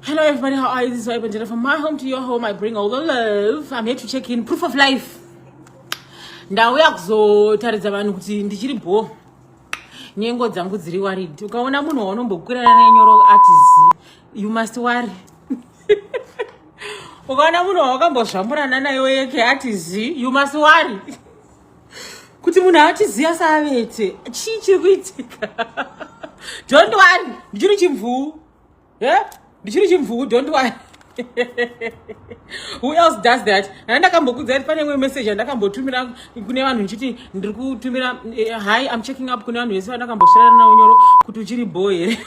Hello everybody, how are you? This is Vibe from my home to your home. I bring all the love. I'm here to check in. Proof of life. Ndauya kuzotaridza vanhu kuti ndichiri bho. Nyengo dzangu dziri worried. Ukaona munhu waunombokwirana naye nyoro atizi, you must worry. Ukaona munhu wawakambozvamburana naye weke atizi, you must worry. Kuti munhu atiziya saavete. Chii chiri kuitika? Don't worry. Ndichiri chimvuu. Yeah? Ndichiri chimvuu, don't worry. Who else does that? Ana ndakambokudza kuti pane imwe message yandakambotumira kune vanhu ndichiti ndiri kutumira hi, I'm checking up kune vanhu vese vandakambosvirana navo nyoro kuti uchiri bho here.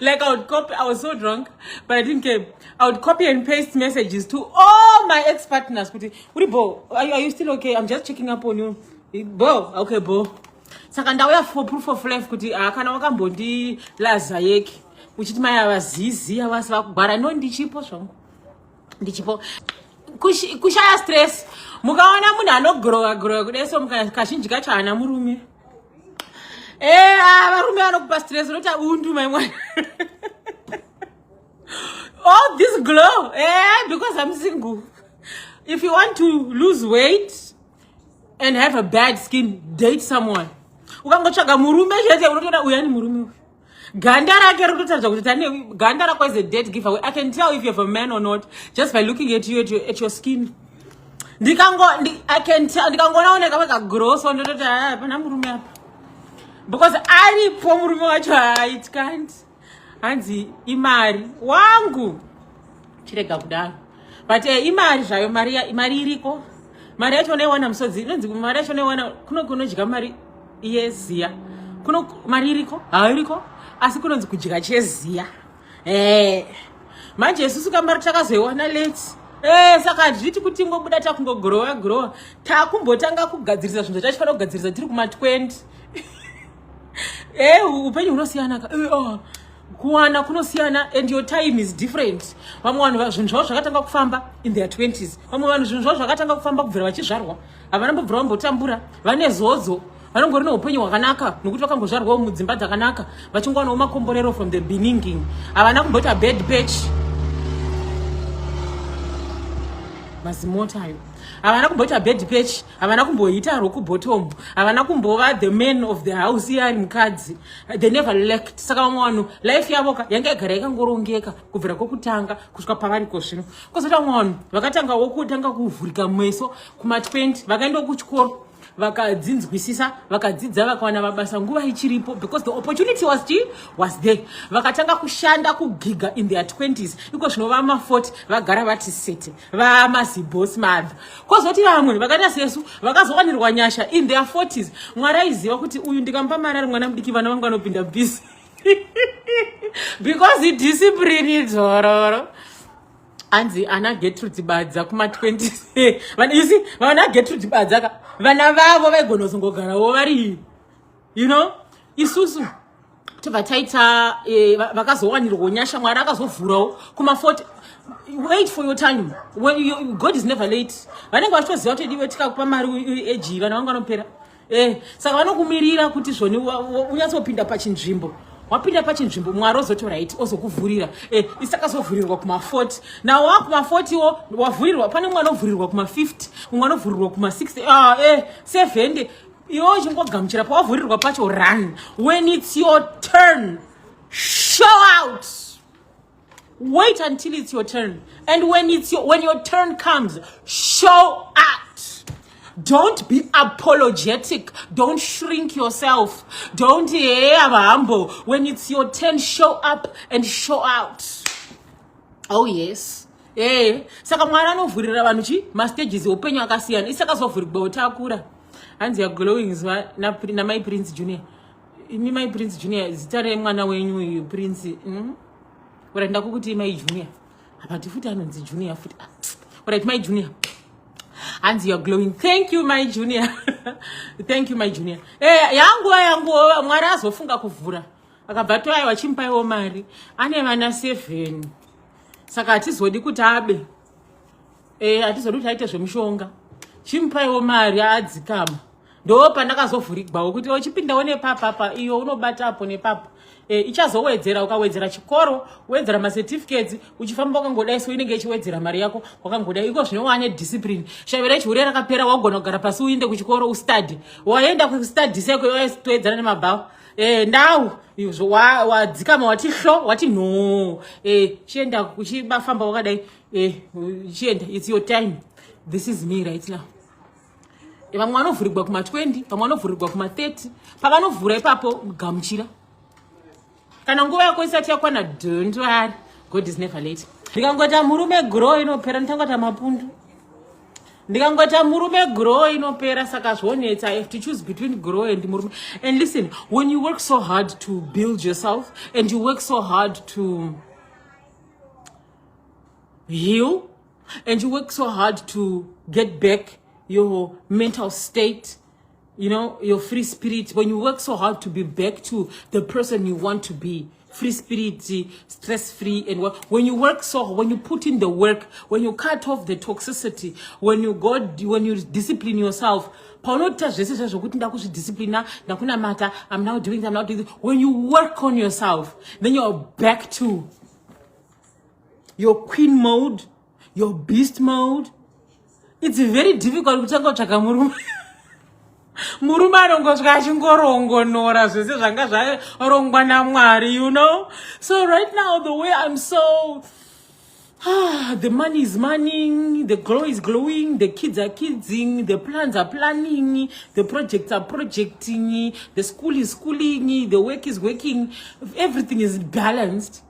Like I would copy, I was so drunk, but I didn't care. I would copy and paste messages to all my ex-partners. Kuti, uri bho, are you still okay? I'm just checking up on you. Bo, okay, bo. Saka ndauya for proof of life kuti kana wakambondilaza yeki uchiti mai havazizi havasi vakugwara no ndichipo zvangu ndichipo. Kushaya stress. Mukaona munhu anogorowa gorowa kudai so kazhinji kacho haana murume. Varume vanokupa stress unoti undu mai mwana. All this glow, because I'm single. If you want to lose weight and have a bad skin, date someone. Ukangotsvaga murume chete unotoona uyu ani murume uyu. Ganda rake rinotaridza kuti tane ganda rako is a dead giveaway. I can tell if you have a man or not just by looking at you, at your skin. I can tell, ndikangoona une kamwe kagroso ndototi ah, pana murume apa. Because aripo murume wacho it can't. Hanzi imari wangu chirega kudaro. But imari zvayo, mari iriko. Mari yacho unoiwana musodzi inonzi mari yacho unoiwana kuno kunodya mari yeziya. Kuno mari iriko, hairiko, asi kunonzi kudya cheziya. Manje isusu kamari takazoiwana late. Saka hazviti kuti tingobuda takungogorowa gorowa, takumbotanga kugadzirisa zvinhu zvatachifanira kugadzirisa tiri kuma 20. Upenyu hunosiyana ka. Oh. Kuwana kunosiyana and your time is different. Vamwe vanhu zvinhu zvavo zvakatanga kufamba in their 20s. Vamwe vanhu zvinhu zvavo zvakatanga kufamba kubvira vachizvarwa. Havana mbobvira vambotambura. Vane zodzo. Vanongori neupenyu hwakanaka nokuti vakangozvarwawo mudzimba dzakanaka vachingowanawo makomborero from the beginning. Havana kumboita bad patch. Mazimota ayo. Havana kumboita bad patch, havana kumboita rock bottom, havana kumbova the man of the house iye ari mukadzi. They never lacked. Saka vamwe vanhu life yavo ka yanga yagara yakangorongeka kubvira kwokutanga kusvika pavariko zvino. Kozoti vamwe vanhu vakatangawo kutanga kuvhurika meso kuma 20, vakaendawo kuchikoro, vakadzinzwisisa, vakadzidza, vakawana mabasa nguva ichiripo because the opportunity was chi was there. Vakatanga kushanda kugiga in their 20s, iko zvino vama 40 vagara vati sete vamazibos mother. Kozoti vamwe vakaita sesu vakazowanirwa nyasha in their 40s. Mwari aiziva kuti uyu ndikamupa mari ari mwana mudiki vana vangu vanopinda busy because idiscipline idzororo. Anzi ana Gertrude Badza kuma 20, you see, vana Gertrude Badza ka vana vavo vaigona kuzongogarawo vari, isusu tobva taita vakazowanirwawo nyasha. Mwari akazovhurawo kuma 40. Wait for your time. When you, God is never late. Vanenge vachitoziva kuti diwe tikakupa mari eji vana vangu vanopera. Saka vanokumirira kuti zvoni unyatsopinda pachinzvimbo. Wapinda pachinzvimbo, Mwari ozoti right, ozokuvhurira. Isakazovhurirwa kuma 40. Now wakuma 40 wo wavhurirwa, pane mumwe anovhurirwa kuma 50, mumwe anovhurirwa kuma 60, 70. Iwe uchingogamuchira pawavhurirwa pacho, run. When it's your turn, show out. Wait until it's your turn, and when your turn comes, show out. Don't be apologetic. Don't shrink yourself. Don't have humble. When it's your turn, show up and show out. Oh yes. Saka Mwari anovhurira vanhu chi mastages eupenyu akasiyana. Isakazovhurirwa takura. Hanzi ya glowing zuva namai Prince Junior. Imi mai Prince Junior, zita remwana wenyu uyu Prince. Ora ndakukuti mai Junior. Hapati futi anonzi Junior futi. Alright, my Junior. Hanzi you're glowing. Thank you, my Junior. Thank you, my Junior. Yanguva yangu Mwari azofunga kuvhura. Akabva toaiwa chimupaiwo mari. Ane vana 7. Saka hatizodi kuti abe. Hatizodi kuti aite zvemushonga. Chimupaiwo mari adzikama. Ndo pandakazovhurigwawo kuti uchipindawo nepapapa iyo unobata apo nepapo. Ichazowedzera ukawedzera chikoro, wedzera macertificates, uchifamba wakangodai so inenge ichiwedzera mari yako wakangodai. Iko zvino wane discipline. Shave rechihure rakapera, wagona kugara pasi uinde kuchikoro ustudy. Waenda kustudy seko waitoedzana nemabhawa. Now wadzikama wati hlo wati no. Chienda uchibafamba wakadai. Chienda, it's your time. This is me right now. Vamwe vanovhurigwa kuma20, vamwe vanovhurigwa kuma30. Pavanovhura ipapo, gamuchira. Kana nguva yako isati yakwana, don't worry, God is never late. Ndikangota murume, grow inopera. Nditangota mapundu, ndikangota murume, grow inopera. Saka zvonetsa. I have to choose between grow and murume. And listen, when you work so hard to build yourself and you work so hard to heal and you work so hard to get back your mental state, your free spirit, when you work so hard to be back to the person you want to be, free spirit, stress free, and when you work so, when you put in the work, when you cut off the toxicity, when you discipline yourself, paunoita zvese zvazvokuti ndakuzvidisciplina, ndakunamata, I'm now doing, I'm now doing this. When you work on yourself, then you're back to your queen mode, your beast mode. It's very difficult kutanga kutsvaka murume. Murume anongosvika achingorongonora zvese zvanga zvarongwa naMwari. So right now, the way I'm so, ah, the money is money, the glow is glowing, the kids are kidsing, the plans are planning, the projects are projecting, the school is schooling, the work is working, everything is balanced.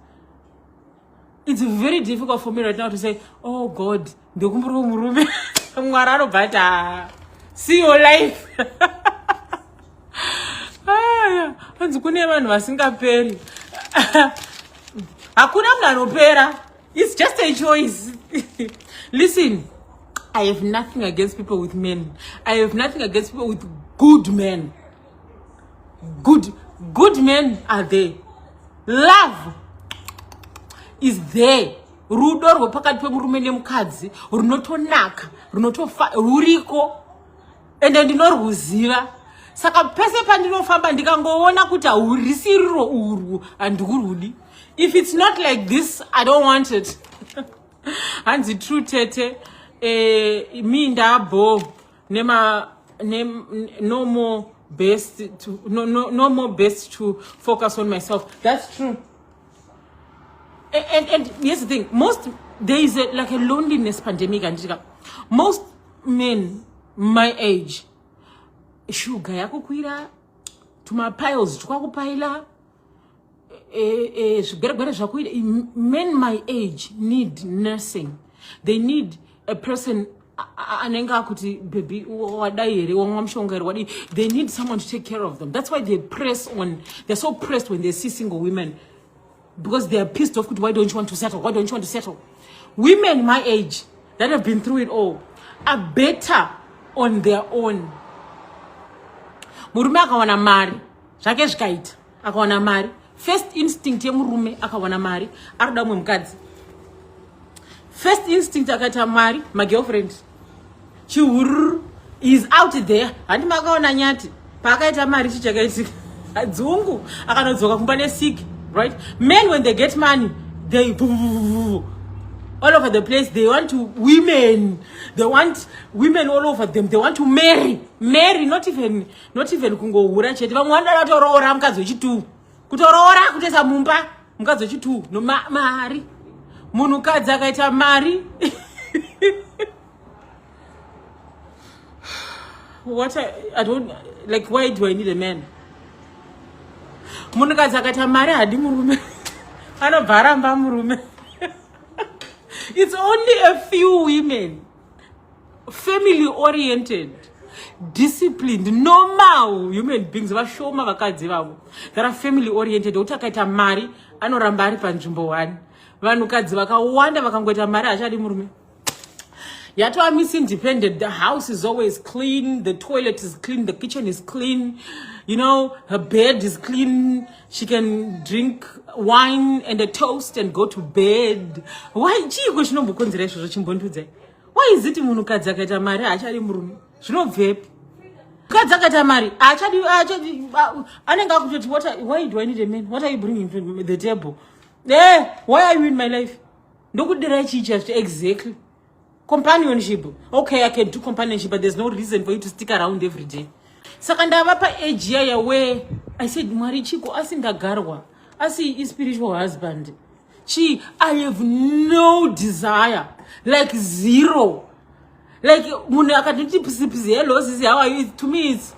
It's very difficult for me right now to say, "Oh God, ndokumbura murume." Mwari anobva ati, "Ah, see your life." Aya, hanzi kune vanhu vasingaperi. Hakuna munhu anopera. It's just a choice. Listen, I have nothing against people with men. I have nothing against people with good men. Good, good men are there. Love is there. Rudo rwepakati pemurume nemukadzi runotonaka, runotofa, ruriko, ende ndinorwuziva. Saka pese pandinofamba, ndikangoona kuti haurisiriro urwu, handikurwudi. If it's not like this, I don't want it. Hanzi, "True, tete." Me ndabo nema ne, no more best to no more best to focus on myself. That's true. And here's the thing, most, there is a, like a loneliness pandemic. Andika most men my age, shuga yakukwira, tumapiles twakupaila, zvigweregwere zvakuita. Men my age need nursing. They need a person anenge akuti, "Baby, wadai here? Wamwa mushonga here? Wadii?" They need someone to take care of them. That's why they press on. They're so pressed when they see single women, because they are pissed off kuti, "Why don't you want to settle? Why don't you want to settle?" Women my age that have been through it all are better on their own. Murume akawana mari zvake zvikaita, akawana mari, first instinct yemurume akawana mari, ari kuda mumwe mukadzi. First instinct, akaita mari, magirlfriend chihururu is out there. Handi makaona Nyati paakaita mari, chichakaitika dzungu, akanodzoka kumba nesik, right? Men, when they get money, they all over the place. They want to women, they want women all over them. They want to marry, marry, not even kungohura chete. Vamwe vanoda kutoroora mukadzi wechitu, kutoroora, kutoisa mumba mukadzi wechitu. No, mari, munhukadzi akaita mari, what I don't like, why do I need a man? Munhukadzi akaita mari hadi murume, anobva aramba murume. It's only a few women, family oriented, disciplined, normal human beings, vashoma vakadzi vavo that are family oriented, kuti akaita mari anoramba ari panzvimbo one. Vanhukadzi vakawanda vakangoita mari hachadi murume. Yatova Miss Independent. The house is always clean, the toilet is clean, the kitchen is clean, her bed is clean. She can drink wine and a toast and go to bed. Why? Chiiko chinombokonzera izvozvo? Chimbondiudzai, why is it munhukadzi akaita mari haachadi murume? Zvinobvepi? Mukadzi akaita mari, achadi, achadi, anenge akutoti, "What, why do I need a man? What are you bringing to the table? Why are you in my life? Ndokudirai chii chacho exactly?" Companionship, okay, I can do companionship, but there's no reason for you to stick around every day. Saka ndava paage yaya where I said, "Mwari, chiko? Asi ndagarwa? Asi ispiritual husband chii?" I have no desire, like zero. Like munhu akatoti pisipisi, "Hello sisi, how are you?" To me it's,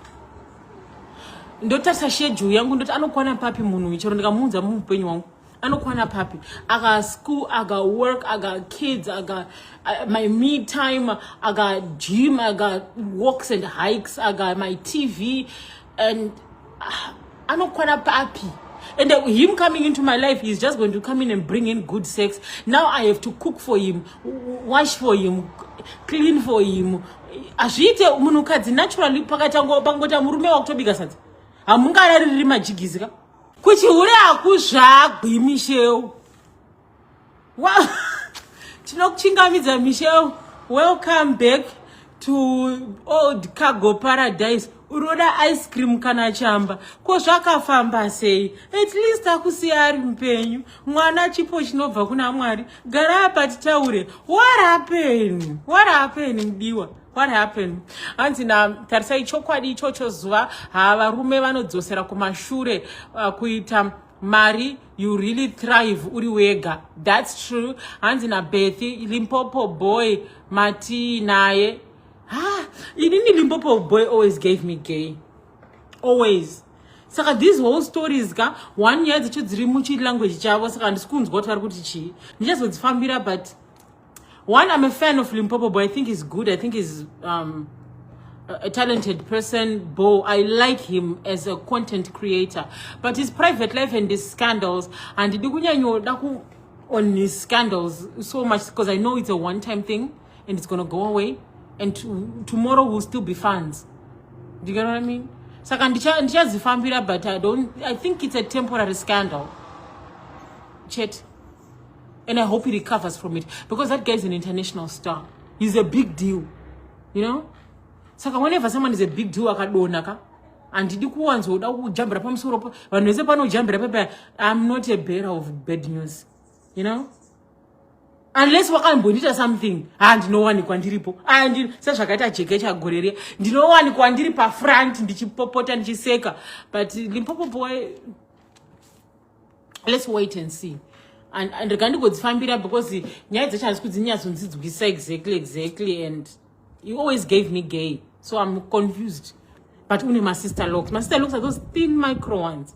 ndotarisa schedule yangu, ndoti, "Anokwana papi munhu? Chero ndikamuudza muupenyu hwangu, anokwana papi? Aka school, aka work, aka kids, aka my me time, aka gym, aka walks and hikes, aka my TV, and anokwana papi?" And him coming into my life, he's just going to come in and bring in good sex. Now I have to cook for him, wash for him, clean for him. Hazviite. Munhukadzi naturally, pakangota murume wakutobika sadza, hamungarariri majigisi ka. Kuchihure hakuzvagwi, Michel. Tinokuchingamidza, Michel. Welcome back to Old Cargo Paradise. Unoda ice cream kana chamba? Ko zvakafamba sei? At least akusiya ari mupenyu. Mwana chipo chinobva kuna Mwari. Gara apa titaure. What happen? What happen, mudiwa? What happened? Hanzi na tarisai, chokwadi ichocho zuva ha varume vanodzosera kumashure. Kuita mari, you really thrive uri wega. That's true. Hanzi naBethy, Limpopo Boy mati naye? Ha, inini Limpopo Boy always gave me gay, always. Saka these whole stories ka, one nyaya dzacho dziri muchilanguage chavo, saka handisi kunzwa kuti vari kuti chii. Ndichazodzifambira. But one, I'm a fan of Limpopo Boy. I think he's good. I think he's a talented person, bo. I like him as a content creator, but his private life and his scandals, handidi kunyanyoda ku on his scandals so much, because I know it's a one time thing and it's gonna go away, and tomorrow we'll still be fans. Do you get what I mean? Saka ndichazifambira, but I don't, I think it's a temporary scandal chete, and I hope he recovers from it, because that guy is an international star. He's a big deal. Saka whenever someone is a big deal, akadonha ka, handidi kuwanzoda kujambira pamusoro vanhu vese panojambira pepa. I'm not a bearer of bad news unless wakambondiita something. Ha, ndinowanikwa ndiripo. Sezvakaita jeke chagore, ndinowanikwa ndiri pafront ndichipopota, ndichiseka. But Limpopo Boy, let's wait and see. And rega ndigodzifambira, because nyaya dzacho handisi kudzinyatsonzidzwisa exactly, and you always gave me gay, so I'm confused. But une masister locks. Masister locks are those thin micro ones.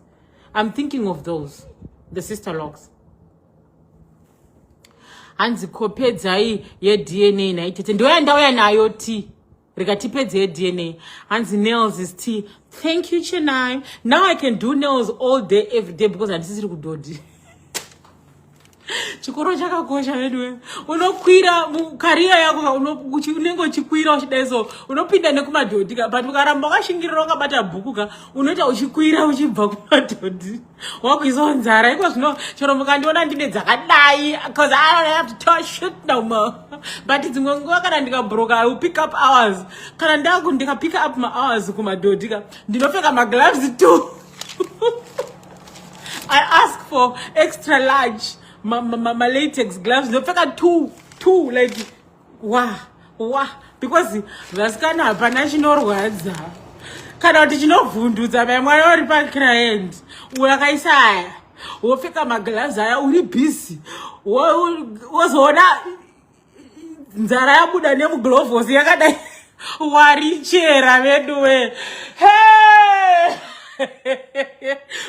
I'm thinking of those, the sister locks. Hanzi, "Kopedzai yeDNA naitete." Ndoya ndauya nayo t rikatipedze yeDNA. Hanzi, "Nails is tea." Thank you, Chenai. Now I can do nails all day, every day, because handisisiri kudhodhi. Chikoro chakakosha veduwe. Unokwira career yako, unenge uchikwira uchidai, so unopinda nekumadhodhi ka. But ukaramba wakashingirira, wakabata bhuku ka, unoita uchikwira uchibva kumadhodhi, wakuisawo nzara iko zvino. Chero mukandiona ndine dzakadai, because I don't have to touch shit no more. But dzimwe nguva kana ndikabroka, I will pick up hours. Kana ndaku ndikapick up mahours kumadhodhi ka, ndinopfeka magloves too. I ask for extra large ma latex gloves. Ndopfeka two two, like wa wa, because vasikana hapana chinorwadza kana kuti chinovhundutsa mai mwana uri paclient uyo akaisa aya, wopfeka magloves aya, uri busy, wozoona nzara yabuda nemuglovos yakadai, warichera veduwe. Hey!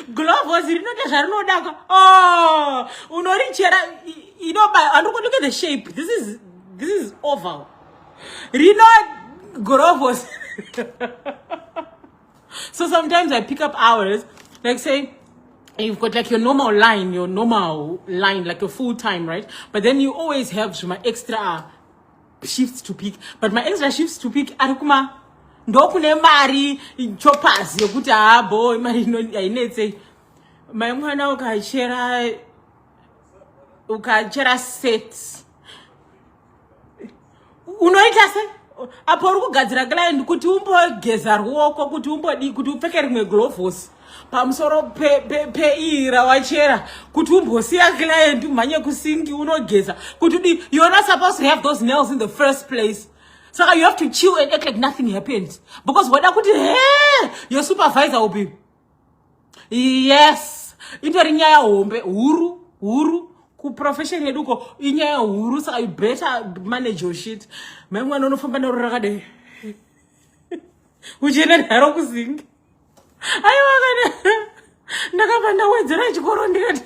Glovos rinoita zvarinodaka. Oh, unorichera inoba. Look at the shape. This is oval. Rino glovos. So sometimes I pick up hours, like say you've got like your normal line, like a full time, right? But then you always have my extra shifts to pick. But my extra shifts to pick ari kuma ndokune mari chopazi yokuti habo mari hainetsei. Mai mwana, ukachera set, unoita se Apo uri kugadzira client, kuti umbogeza ruoko, kuti umbodii, kuti upfeke rimwe glovos pamusoro peii rawachera, kuti umbosiya client, umhanye kusinki unogeza, kuti udi. You're not supposed to have those nails in the first place. Saka you have to chill and act like nothing happened, because wada kuti he, your supervisor will be, yes, itori nyaya hombe, huru huru kuprofession yeduko, inyaya huru. Saka you better manage your shit. Mai mwana unofamba naro rakadai, uchienda naro kusinki. Aiwa, kana ndakabva ndawedzera chikoro, ndikati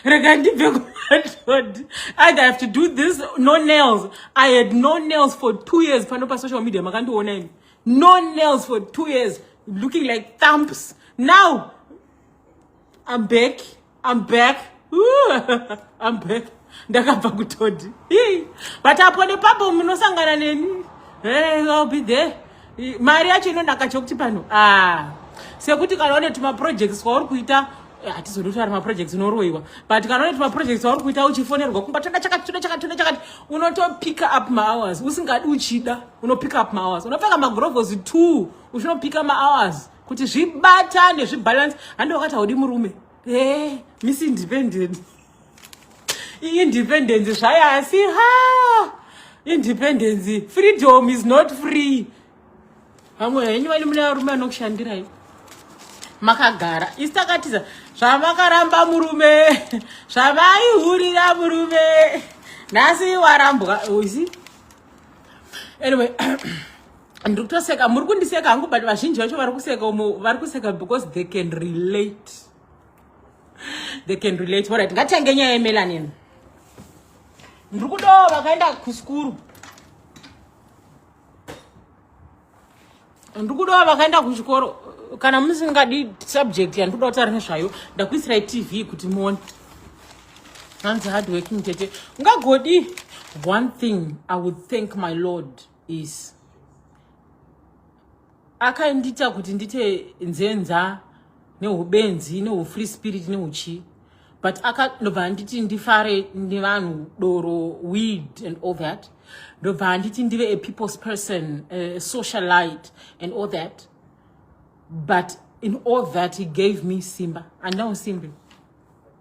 rega ndibve kumadhodhi. Either I have to do this, no nails. I had no nails for 2 years. Pano pasocial media makandiona imi, no nails for 2 years, looking like thumps. Now I'm back, I'm back. Ooh, I'm back. Ndakabva kutodhi, but apo nepapo munosangana neni. Hey, I'll be there. Mari yacho inonaka chokuti pano, ah, sekuti kana une tumaprojects kwauri kuita, hatizodi kuti ari maprojects unoroiwa, but kana une tumaprojects wauri kuita, uchifonerwa kumba, "Toda chakati, toda chakati, toda chakati," unotopick up mahours usingadi, uchida unopick up mahours, unopfeka magurovos two, uchinopika mahours kuti zvibatane, zvibalance. Handi wakati haudi murume? E, Miss Independent, iindependence zvayo, asi ha, independence, freedom is not free. Vamwe henyu vani mune varume vanokushandirai makagara, isi takatiza zvamakaramba murume, zvamaihurira murume, nhasi warambwa usi. Anyway, ndiri kutoseka, muri kundiseka hangu, but vazhinji vacho vari kuseka umo vari kuseka because they can relate, they can relate. Alright, ngatitange nyaya yemelanin. Ndiri kudawo vakaenda kuskuru, ndiri kudawo vakaenda kuchikoro. Kana musingadi subject yandikuda kutaura nezvayo, ndakuisirai TV kuti muone. Hanzi hard working tete ungagodi. One thing I would thank my Lord is akandiita kuti ndite nzenza neubenzi, neufree spirit, neuchi, but ndobva anditi ndifare nevanhu, doro, weed and all that. Ndobva anditi ndive a people's person, a socialite and all that. But in all that he gave me simba. Handina usimbi,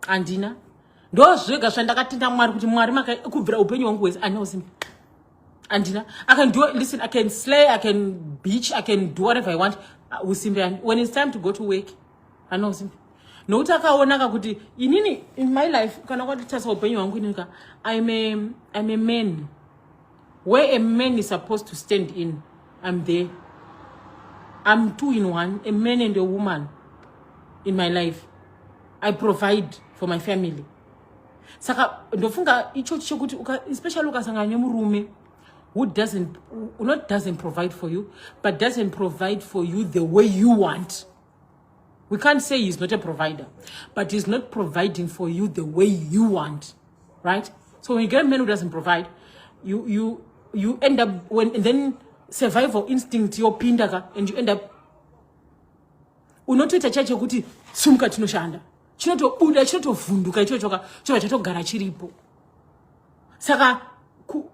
handina. Ndo zvega zvandakatenda Mwari kuti Mwari kubvira upenyu hwangu hwese handina usimbi, handina. I can do, listen, I can slay, I can beach, I can do whatever I want. Usimbi, when it's time to go to work, handina usimbi, nokuti akaonaka kuti inini in my life, kana kwatitarisa upenyu hwangu inika, I'm a man. Where a man is supposed to stand in, I'm there. I'm two in one, a man and a woman. In my life I provide for my family. Saka ndofunga ichochi chekuti especially ukasangana nemurume who doesn't, not doesn't provide for you, but doesn't provide for you the way you want. We can't say he's not a provider, but he's not providing for you the way you want, right? So when you get a man who doesn't provide, you end up when, and then survival instinct yopinda ka, and you end up unotoita chai chekuti sumuka tinoshanda, chinotobuda, chinotovhunduka ichocho ka, chobva chatogara chiripo. Saka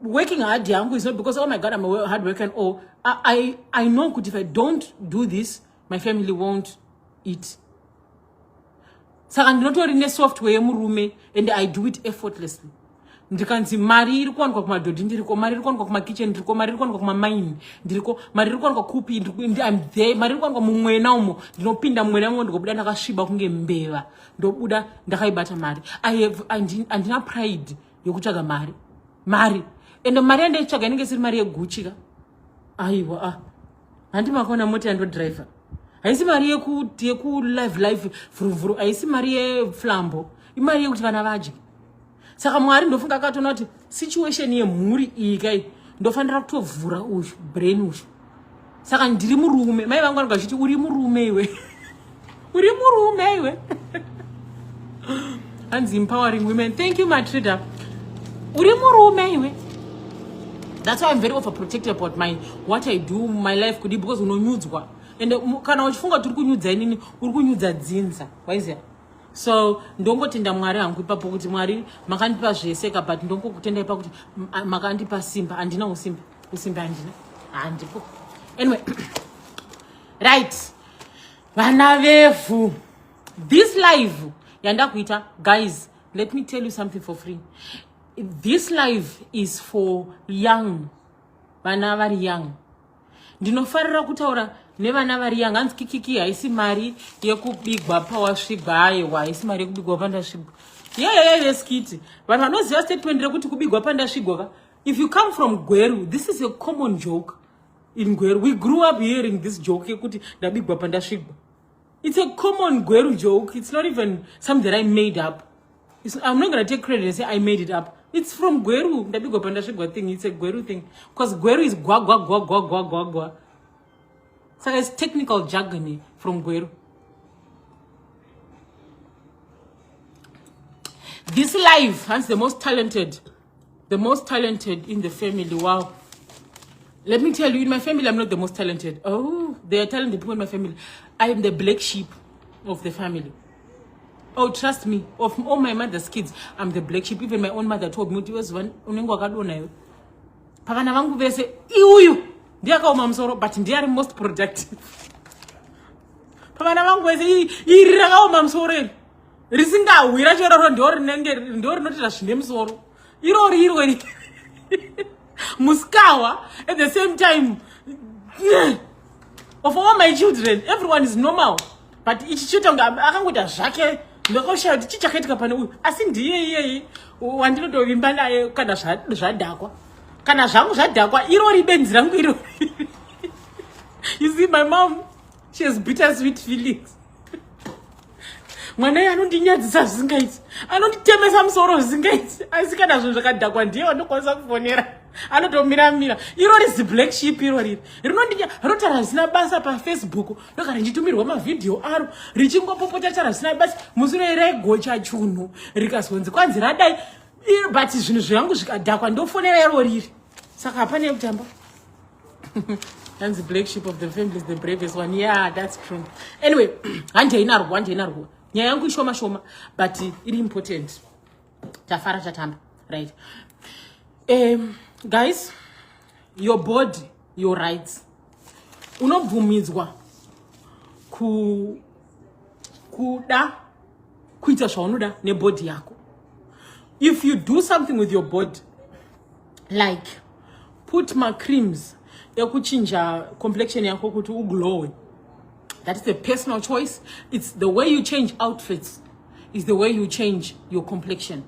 working hard yangu is not because, oh my God, I'm a hard worker and all. I know kuti if I don't do this, my family won't eat. Saka ndinotori nesoftware yemurume and I do it effortlessly. Ndikanzi mari iri kuwanikwa kumadhodhi, ndiriko. Mari iri kuwanikwa kumakitchen, ndiriko. Mari iri kuwanikwa kumamaini, ndiriko. Mari iri kuwanikwa kupi, I'm there. Mari iri kuwanikwa mumwena umo, ndinopinda mumwena umo, ndikobuda ndakasviba kunge mbeva, ndobuda ndakaibata mari. Handina pride yokutsvaga mari. Mari, ende mari yandaitsvaga inenge isiri mari yeGucci ka, aiwa. Ah, handi makaona mota yandodhiraivha? Haisi mari yekulive life vhuruvhuru, haisi mari yeflambo, imari yekuti vana vadye. Saka Mwari ndofunga akatoona kuti situation yemhuri iyi kai, ndofanira kutovhura uyu brain uyu. Saka ndiri murume. Mai vangu vanonga vachiti, "Uri murume iwe, uri murume iwe." Hanzi empowering women. Thank you, Matrida. Uri murume iwe. That's why I'm very overprotective about my, what I do, my life, kudi, because unonyudzwa. And kana uchifunga kuti uri kunyudza inini, uri kunyudza dzinza, waiziya. So ndongotenda Mwari hangu ipapo kuti Mwari makandipa zvese ka, but ndongokutenda ipa kuti makandipa simba. Handina usimba. Usimbe handina, handipo. Anyway, right, vana vevhu, this live yandakuita, guys, let me tell you something for free. This live is for young, vana vari young. Ndinofarira kutaura nevana vari young. Hanzi kikiki, haisi mari yekubigwa pawasvigwa. Aiwa, haisi mari yekubigwa pandasvigwa. Yeyeye, skit. Vanhu vanoziva statement rekuti kubigwa pandasvigwa ka. If you come from Gweru, this is a common joke in Gweru. We grew up hearing this joke yekuti ndabigwa pandasvigwa. It's a common Gweru joke. It's not even something that I made up. I'm not gonna take credit and say I made it up. It's from Gweru. Ndabigwa pandasvigwa thing, it's a Gweru thing, because Gweru is gwa gwa gwa gwa gwa gwa gwa. Saka it's technical jargon from Gweru. This life has the most talented, the most talented in the family. Wow. Let me tell you, in my family, I'm not the most talented. Oh, there are talented people in my family. I am the black sheep of the family. Oh, trust me, of all my mother's kids, I'm the black sheep. Even my own mother told me kuti wezuva unenge wakadonha iwe. Pavana vangu vese, iuyu ndiye akaoma musoro, but ndiye ari most productive. Pavana vangu vese, iri rakaoma musoro, iri risingahwi racho iroro ndo rinenge ndo rinotoita zvine musoro. Irori irwe musikawa. At the same time, of all my children, everyone is normal, but ichi chiita kunge akangoita zvake. Ndakashaya kuti chii chakaitika pane uyu, asi ndiye iyeye wandinotovimba naye kana zvadhakwa. Kana zvangu zvadhakwa, irori benzi rangu irori. You see, my mom, she has bitter sweet feelings. Mwana iye anondinyadzisa zvisingaiti, anonditemesa musoro zvisingaiti, asi kana zvinhu zvakadhakwa, ndiye wandokwanisa kufonera, anotomiramira. Irori ziblack sheep irori rinondinya, rinotaura zvisina basa paFacebook. Ndogara ndichitumirwa mavhidhiyo aro richingopopota chara zvisina basa. Musi unoi raigocha chunhu, rikazonzi kwanzi radai. But zvinhu zvangu zvikadhakwa, ndofonera irori riri. Saka hapana yekutamba. Hanzi black sheep of the family is the bravest one. Yeah, that's true. Anyway, handei narwo, handei narwo. Nyaya yangu ishoma shoma, but iri important. Tafara, tatamba. Right, guys, your body, your rights. Unobvumidzwa kuda kuita zvaunoda nebody yako. If you do something with your body, like put macreams ekuchinja complexion yako kuti uglowe, that is a personal choice. It's the way you change outfits is the way you change your complexion.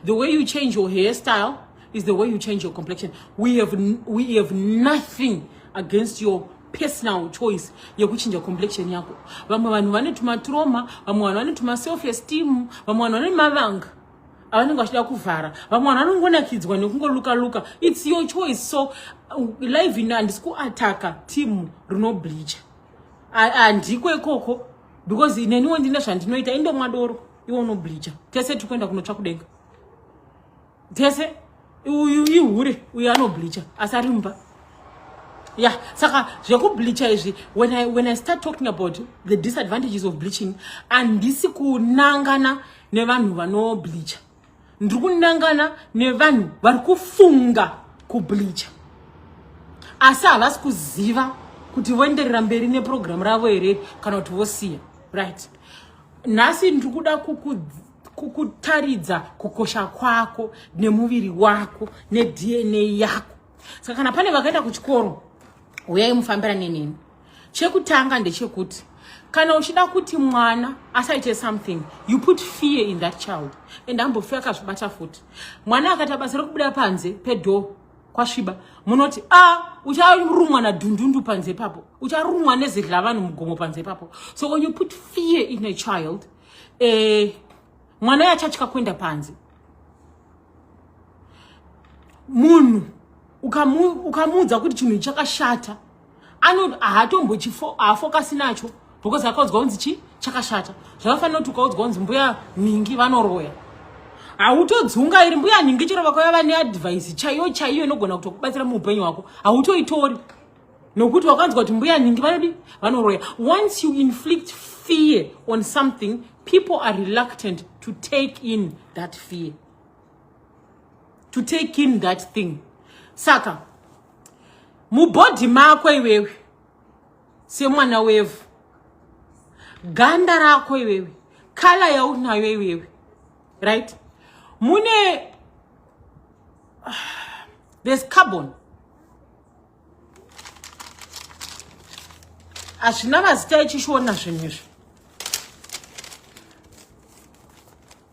The way you change your hairstyle is the way you change your complexion. We have nothing against your personal choice yekuchinja complexion yako. Vamwe vanhu vane tumatrauma, vamwe vanhu vane tumaself esteem, vamwe vanhu vane mavanga avanenge vachida kuvhara, vamwe vanhu vanongonakidzwa nekungoluka luka. It's your choice. So live ino handisi kuataka team rinobleacha. Handiko ikoko, because neniwo ndine zvandinoita. Indomwa doro, iwe unobleacha, tese tiri kuenda kunotsva kudenga tese. Uyu ihure, uyu anobleacha asi ari mumba ya. Saka zvekubleacha izvi, when I start talking about the disadvantages of bleaching, handisi kunangana nevanhu vanobleacha. Ndiri kunangana nevanhu vari kufunga kubleacha asi havasi kuziva kuti voenderera mberi nepurogiramu ravo here kana kuti vosiya. Right, nhasi ndiri kuda kukutaridza kukosha kwako nemuviri wako neDNA yako. Saka kana pane vakaenda kuchikoro, uyai mufambirane neni. Chekutanga ndechekuti kana uchida kuti mwana asaite something, you put fear in that child, and ambofi akazvibata futi. Mwana akaita basa rekubuda panze pedoor kwasviba, munoti a ucharumwa nadhundundu panze ipapo, ucharumwa nezidla vanhu mugomo panze ipapo. So when you put fear in a child, mwana yachatya kuenda panze. Munhu ukamuudza kuti chinhu chakashata, haatombohaafokasi nacho because akaudzwa kunzi chi chakashata. Zvakafanira kuti ukaudzwa kunzi mbuya nhingi vanoroya, hautodzungairi. Mbuya nhingi chero vakauya vane advice chaiyo chaiyo inogona kutokubatsira muupenyu hwako, hautoitori nokuti wakanzwa kuti mbuya nhingi vanodi vanoroya. Once you inflict fear on something, people are reluctant to take in that fear, to take in that thing. Saka Mubhodhi mako iwewe semwana wevhu, ganda rako iwewe, kala yaunayo iwewe, right? Mune there's carbon. Hazvina mazita echishona zvinhu izvi,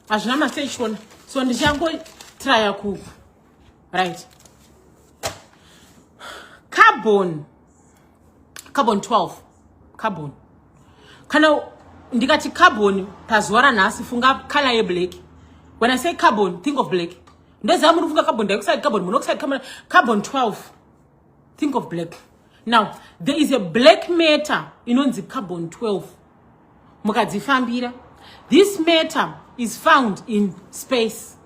hazvina mazita echishona, so ndichangotraya ku right carbon 12 carbon. Kana ndikati carbon pazuva ranhasi, funga color yeblack. When I say carbon, think of black. Ndoziva muri kufunga carbon dioxide, carbon monoxide, carbon 12, think of black. Now there is a black matter inonzi carbon 12. Mukadzifambira, this matter is found in space.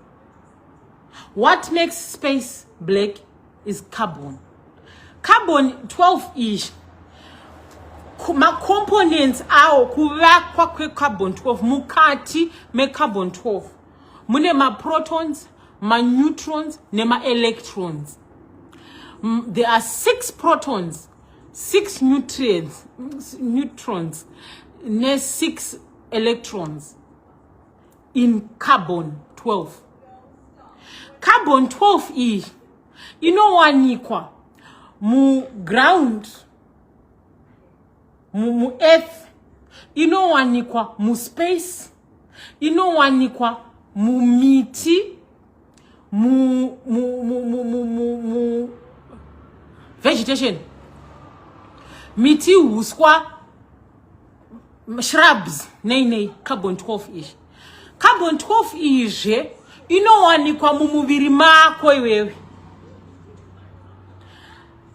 What makes space black is carbon. Carbon 12 izvi, macomponents awo, kuvakwa kwecarbon 12, mukati mecarbon 12 mune maprotons, maneutrons nemaelectrons. There are six protons, six nutrients, neutrons ne-six electrons in carbon 12. Carbon 12 iyi inowanikwa muground, muearth, inowanikwa muspace, inowanikwa mumiti, mu vegetation, miti, huswa, shrubs, nei nei. Carbon 12 izvi, carbon 12 izve inowanikwa mumuviri mako iwewe.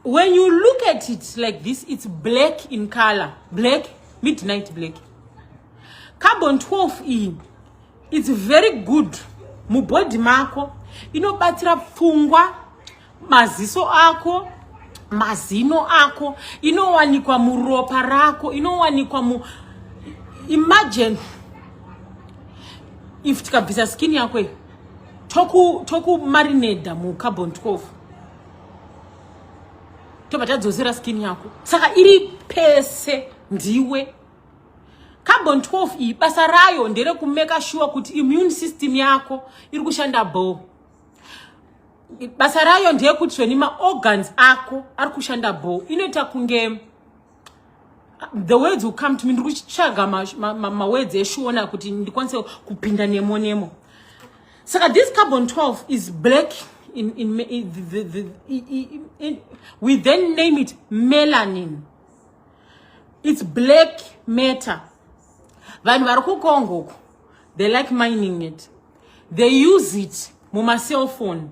When you look at it like this, it's black in color, black, midnight black. Carbon 12 iyi, it's very good mubhodhi mako. Inobatsira pfungwa, maziso ako, mazino ako. Inowanikwa muropa rako, inowanikwa mu, imagine if tikabvisa skin yako iyi, tokumarineda mucarbon 12, tobva tadzosera skin yako. Saka iri pese, ndiwe carbon 12 iyi. Basa rayo nderekumeka sure kuti immune system yako iri kushanda bo. Basa rayo ndeyekuti zveni maorgans ako ari kushanda bo. Inoita kunge, the words will come to me, ndiri kutsvaga mawords eshona kuti ndikwanise kupinda nemo nemo. Saka this carbon 12 is black in, we then name it melanin. It's black matter. Vanhu vari kuCongo uku, they like mining it. They use it mumacellphone,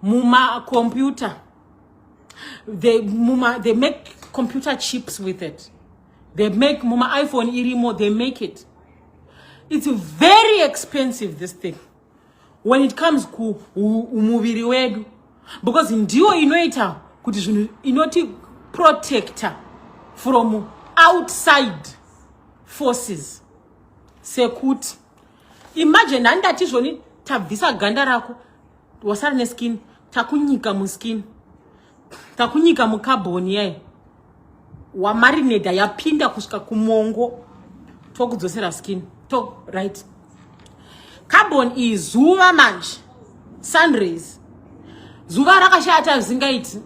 mumacomputer. They make computer chips with it. They make muma iPhone irimo. They make it. It's very expensive, this thing, when it comes kumuviri wedu, because ndiyo inoita kuti zvinhu, inoti protector from outside forces. Sekuti imagine, handati zvoni tabvisa ganda rako, wasara neskin, takunyika muskin, takunyika mucarbon yai wamarineda, yapinda kusvika kumongo, tokudzosera skin to, right? Carbon iyi, zuva manje, sunrays, zuva rakashata zvingaiti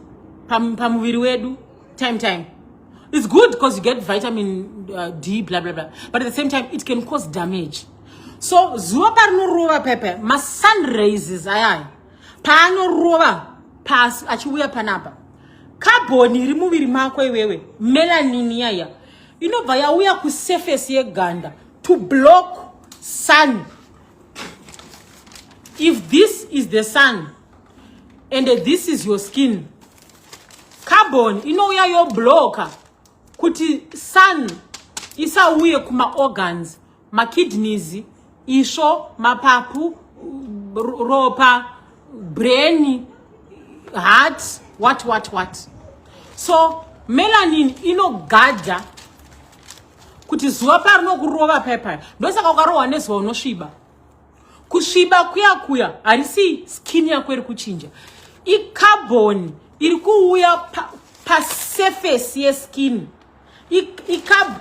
pamuviri wedu. Time time it's good because you get vitamin D, blah blah blah, but at the same time it can cause damage. So zuva parinorova pepe, masunraises ayaya paanorova pasi achiuya panapa, carbon iri muviri mako iwewe, melanin yaya, inobva yauya kusurface yeganda to block sun. If this is the sun and this is your skin, carbon inouya yobloka kuti sun isauye kumaorgans, makidneys, isvo, mapapu, ropa, brain, heart, what what what. So melanin inogadha kuti zuva parinokurova paipai. Ndosaka ukarohwa nezuva unosviba. Kusviba kuya kuya harisi skin yako iri kuchinja, icarbon. iri kuuya pasurface pa yeskin. Icab,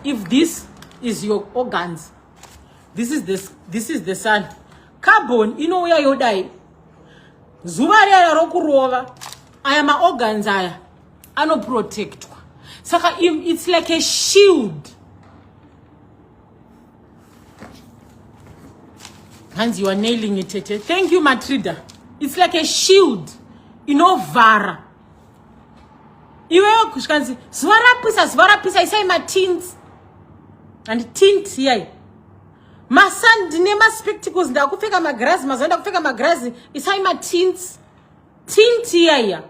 if this is your organs, this is the sun. Carbon inouya yodai, zuva riya rokurova aya maorgans aya anoprotectwa. Saka it's like a shield. Hanzi, "You are nailing it, tete." Thank you, Matrida. It's like a shield inovhara iwewe. Kusvikanzi zuva rapisa, zuva rapisa, isai matints and tint iyai masa. Ndine maspectacles, ndakupfeka magirazi mazuva, ndakupfeka magirazi, isai matints. Tint iyaiya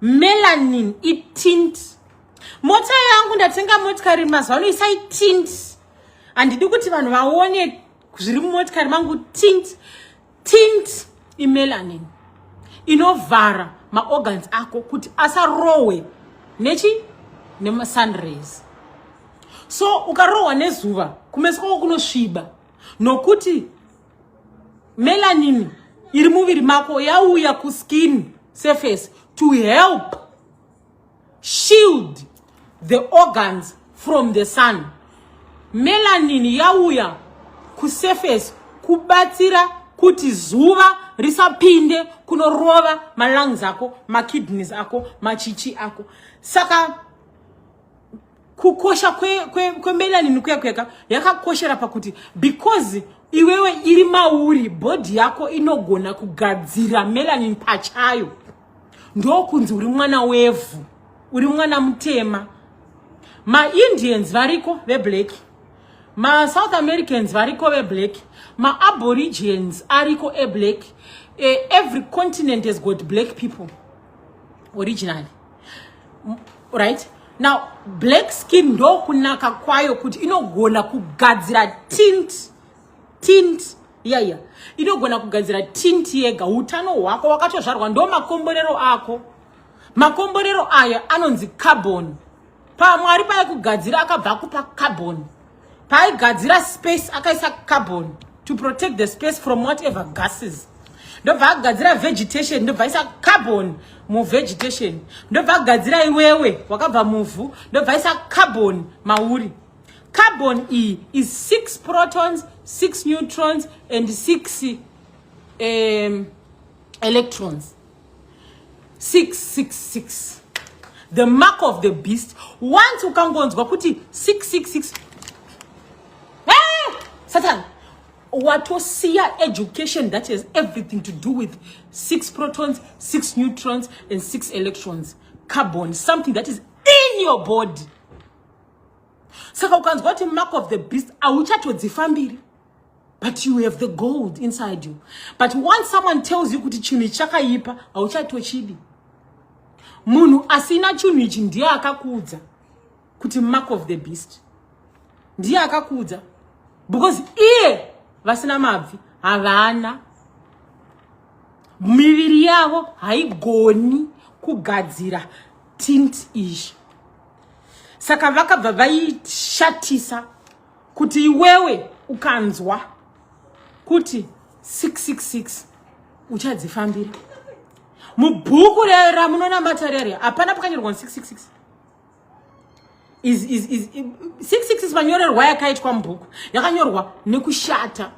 melanin, itint. Mota yangu, ndatenga motikari mazuva ano, isai tint, handidi kuti vanhu vaone zviri mumotikari mangu. Tint, tint imelanin inovhara maorgans ako kuti asarohwe nechi nemasunrays. So ukarohwa nezuva, kumeso kwako kunosviba nokuti melanin iri muviri mako yauya kuskin surface to help shield the organs from the sun. Melanin yauya kusurface kubatsira kuti zuva risapinde kunorova malungs ako, makidneys ako, machichi ako. Saka kukosha kwemelanin kuya kweka yakakoshera pakuti because iwewe iri mauri, body yako inogona kugadzira melanin pachayo. Ndokunzi uri mwana wevhu, uri mwana mutema. MaIndians variko veblack, maSouth Americans variko veblack, maaborigines ariko eblack. Every continent has got black people originally, right? Now black skin ndokunaka kwayo kuti inogona kugadzira tint. Tint iyaiya inogona kugadzira tint yega. Utano hwako wakatozvarwa, ndo makomborero ako. Makomborero aya anonzi carbon. PaMwari paikugadzira akabva kupa carbon. Paaigadzira space akaisa carbon to protect the space from whatever gases. Ndobva agadzira vegetation, ndobva aisa carbon muvegetation. Ndobva agadzira iwewe wakabva muvhu, ndobva aisa carbon mauri. Carbon iyi is 6 protons, 6 neutrons and 6 electrons. 666, the mark of the beast. Once ukangonzwa kuti 666, hey, Satan, watosiya education that has everything to do with 6 protons, 6 neutrons and 6 electrons. Carbon, something that is in your body. Saka ukanzwa kuti mark of the beast, hauchatodzifambiri, but you have the gold inside you. But once someone tells you kuti chinhu ichi chakaipa, hauchatochidi. Munhu asina chinhu ichi ndiye akakuudza kuti mark of the beast, ndiye akakuudza, because iye vasina mabvi havana miviri yavo haigoni kugadzira tint izvi. Saka vakabva vaishatisa kuti iwewe ukanzwa kuti 666 uchadzifambira. Mubhuku ramunonamata rere hapana pakanyorwa 666. Is 666 manyorerwa yakaitwa mubhuku yakanyorwa nekushata,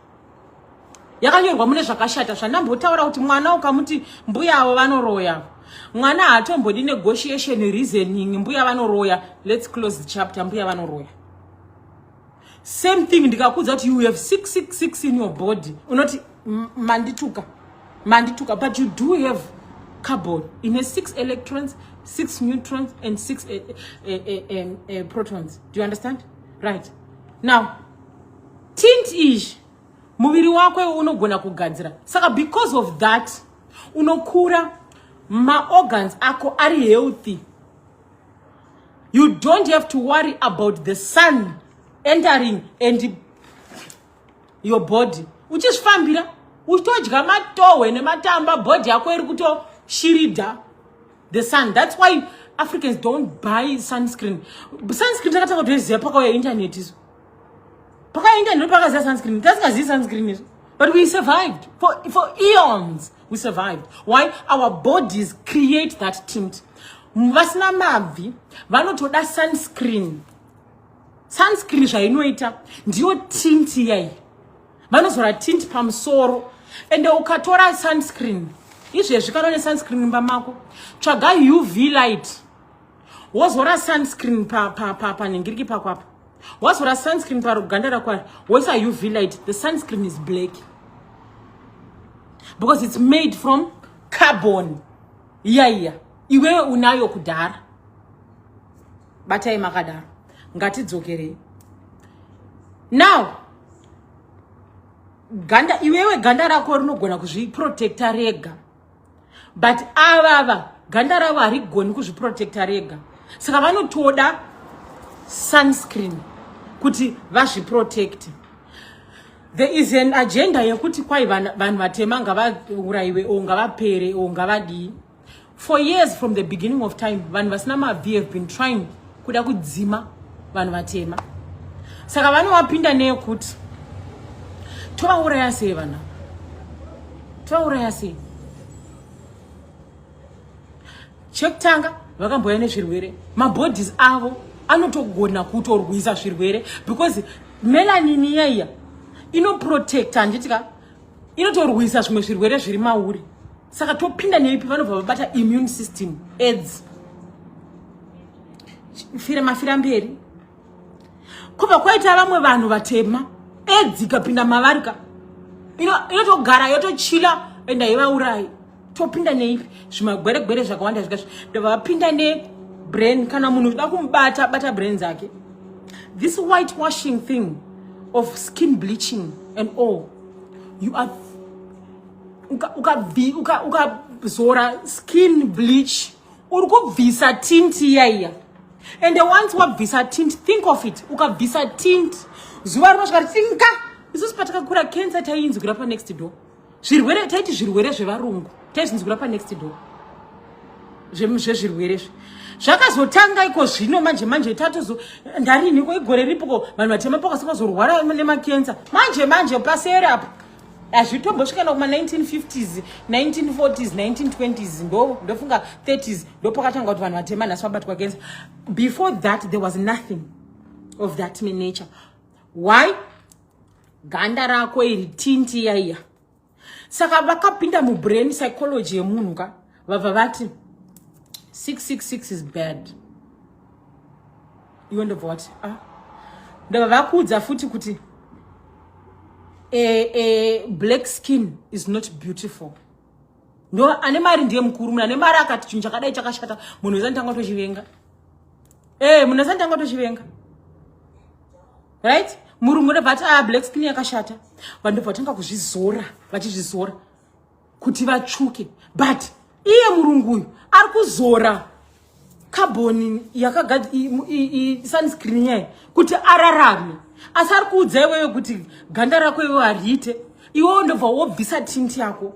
yakanyorwa mune zvakashata. Zvandambotaura kuti mwana ukamuti mbuya avo vanoroya, mwana haatombodi negotiation, reasoning. Mbuya vanoroya, let's close the chapter, mbuya vanoroya. Same thing, ndikakudza kuti you have 666 in your body, unoti, "Mandituka, mandituka." But you do have carbon ine 6 electrons, 6 neutrons and 6 protons. Do you understand? Right now, tint izvi muviri wako unogona kugadzira. Saka because of that unokura maorgans ako ari healthy. You don't have to worry about the sun entering and your body. Uchizvifambira, uchitodya matohwe nematamba, body yako iri kutoshiridha the sun. That's why Africans don't buy sunscreen. Sunscreen takatanga kutoiziva pakauya internet. Iso pakauya internet pakaziva sunscreen, tasingazivi sunscreen iso. But we survived for eons. We survived. Why? Our bodies create that tint. Vasina mabvi vanotoda sunscreen. Sunscreen zvainoita ndiyo tint iyai. Vanozora tint pamusoro. Ende ukatora sunscreen, izvezvi kana une sunscreen mumba mako, tsvaga UV light, wozora sunscreen panhingiriki pako apa, wazora sunscreen paruganda rako, woisa UV light, the sunscreen is black because it's made from carbon iya iya iwewe unayo kudhara. Batai makadaro. Ngatidzokerei now. Ganda, iwewe ganda rako rinogona kuzviprotecta rega, but avava ganda ravo harigoni kuzviprotecta rega, saka vanotoda sunscreen kuti vazviprotecte. There is an agenda yekuti kwai vanhu vatema ngavaurayiwe o ngavapere o ngavadii. For years, from the beginning of time, vanhu vasina mabvi have been trying kuda kudzima vanhu vatema. Saka vanovapinda neyekuti tovauraya sei vanhu, tovauraya sei. Chekutanga, vakambouya nezvirwere. Mabodies avo anotogona kutorwisa zvirwere because melanin iyaiya inoprotecta, handiti ka? Inotorwisa zvimwe zvirwere zviri mauri. Saka topinda neipi? Vanobva vabata immune system, AIDS, fira mafira mberi. Kubva kwaita vamwe vanhu vatema, AIDS ikapinda mavari ka, inotogara yotochila ende haivaurayi. Topinda neipi? Zvimagweregwere zvakawanda zvikazvi. Ndobva vapinda nebrain. Kana munhu uchida kumubata, bata brain dzake. This white washing thing of skin bleaching and all, you are ukazora skin bleach, uri kubvisa tint iyaiya. And once wabvisa tint, think of it, ukabvisa tint, zuva rinosvika ritinga. Isusu patakakura, cancer taiinzwira panext door. Zvirwere taiti zvirwere zvevarungu, taizvinzwira panext door. Zvezvirwere zve zvakazotanga iko zvino manje manje. Tatozo ndariniko igore ripoko vanhu vatema pakasingazorwara nemakensa manje manje paseri apo? Hazvitombosvika na kuma-1950s, 1940s, 1920s, ndo ndofunga 30s ndopakatanga kuti vanhu vatema nhasi vabatwa kensa. Before that there was nothing of that nature. Why? Ganda rako iri, tint iyaiya. Saka vakapinda mubrain psychology yemunhu ka, vabva vati 666 is bad. Iwe ndobva wati, ah, ndobva vakuudza futi kuti a black skin is not beautiful. Ndo ane mari ndiye mukuru. Munhu ane mari akati chinhu chakadai chakashata, munhu wese anotanga tochivenga. Munhu wese anotanga tochivenga, right? Murungu ndobva ati, ah, black skin yakashata. Vanhu ndobva vatanga kuzvizora, vachizvizora kuti vatsvuke. But iye murungu uyu ari kuzora carbon sunscreen yayo kuti ararame, asi ari kuudza iwewe kuti ganda rako iwewe hariite. Iwewe ndobva wobvisa tint yako.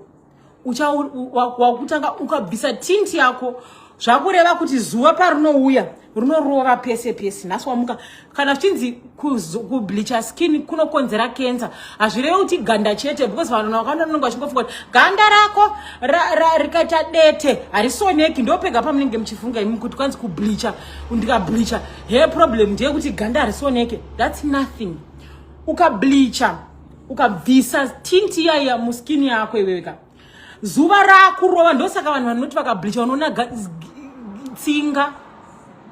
Wakutanga ukabvisa tint yako, zvakureva kuti zuva parinouya rinorova pese pese. Nhasi wamuka, kana zvichinzi kubleacha skin kunokonzera kensa, hazvirevi kuti ganda chete, because vanhu vakawanda vanonge vachingofunga kuti ganda rako rikaita dete harisoneki. Ndopega pamunenge muchifunga imi kuti kwanzi kubleacha, ndikableacha hair, problem ndeyekuti ganda harisoneke. That's nothing. Ukableacha, ukabvisa tint iyaiya muskin yako iweweka, zuva rakurova. Ndosaka vanhu vanoti vakableacha vanoona tsinga,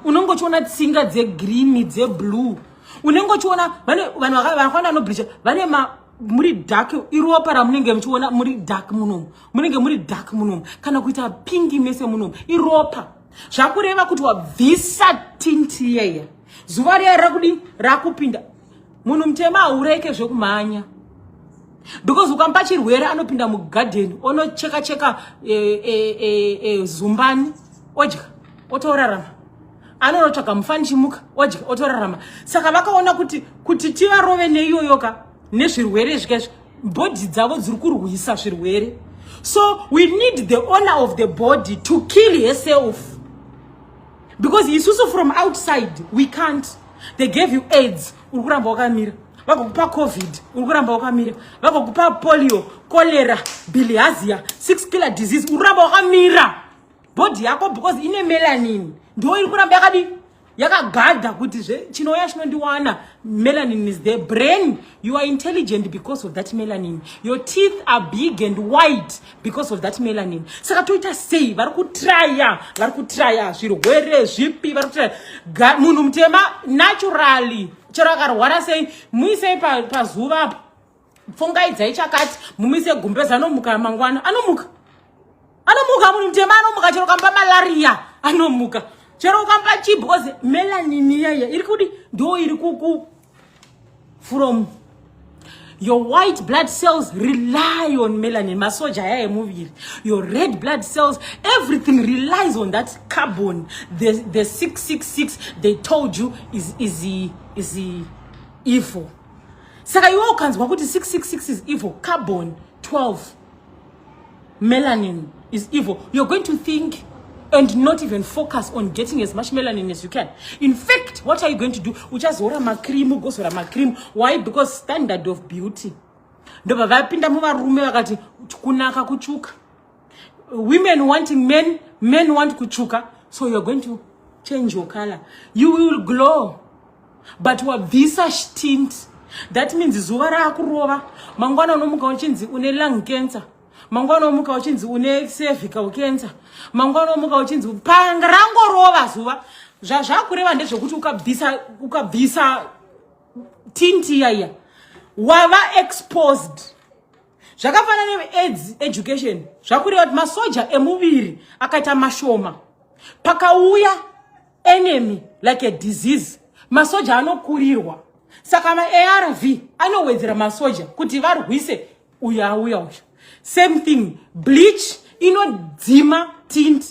unenge uchiona tsinga dzegreen, dzeblue, unenge uchiona vanhu vakawanda vanobleacha vane muri dark. Iropa ramunenge muchiona muri dark munomu, munenge muri dark munomu, kana kuita pink mese munomu, iropa. Zvakureva kuti wabvisa tint iyaiya, zuva riya rakudi rakupinda. Munhu mutema haureke zvekumhanya because ukamupa chirwere, anopinda mugadheni, onocheka cheka zumbani, odya, otorarama. Anonotsvaga mufanichimuka, odya, otorarama. Saka vakaona kuti tivarove neiyoyoka nezvirwere zvikaizvi, body dzavo dziri kurwisa zvirwere. So we need the owner of the body to kill herself because isusu from outside we can't. They gave you AIDS, uri kuramba wakamira. Vagokupa COVID, uri kuramba wakamira. Vagokupa polio, cholera, bilharzia, six killer disease, uri kuramba wakamira. Body yako, because ine melanin, ndo iri kuramba yakadi yakagadha kuti zve chinouya chinondiwana. Melanin is the brain. You are intelligent because of that melanin. Your teeth are big and white because of that melanin. Saka toita sei? Vari kutraya, vari kutraya zvirwere zvipi, vari kutraya. Munhu mutema naturally, chero akarwara sei, muisei pazuva apo, pfungaidzai chakati, mumise gumbezi, anomuka mangwana. Anomuka, anomuka. Munhu mutema anomuka chero ukamupa malaria, anomuka chero ukamupa chii, because melanin iyaiya iri kudi, ndo iri kuku from your white blood cells rely on melanin, masoja aya emuviri. Your red blood cells, everything relies on that carbon. The 666 they told you is evil. Saka iwe ukanzwa kuti 666 is evil, carbon 12 melanin is evil, you're going to think and not even focus on getting as much melanin as you can. In fact, what are you going to do? Uchazora macream, ugozora macream. Why? Because standard of beauty, ndobva vapinda muvarume vakati kunaka kutsvuka. Women wanting men, men want kutsvuka. So you're going to change your color. You will glow, but wabvisa tint. That means zuva raakurova mangwana, unomuka uchinzi une lung cancer, mangwana unomuka uchinzi une cervical cancer, mangwana unomuka uchinzi panga rangorova zuva. Zvazvakureva ndezvekuti ukabvisa tint iyaiya, wava exposed. Zvakafanana neAIDS education. Zvakureva kuti masoja emuviri akaita mashoma, pakauya enemy like a disease, masoja anokurirwa. Saka maARV anowedzera masoja kuti varwise uyo auya uyo. Same thing, bleach inodzima tint.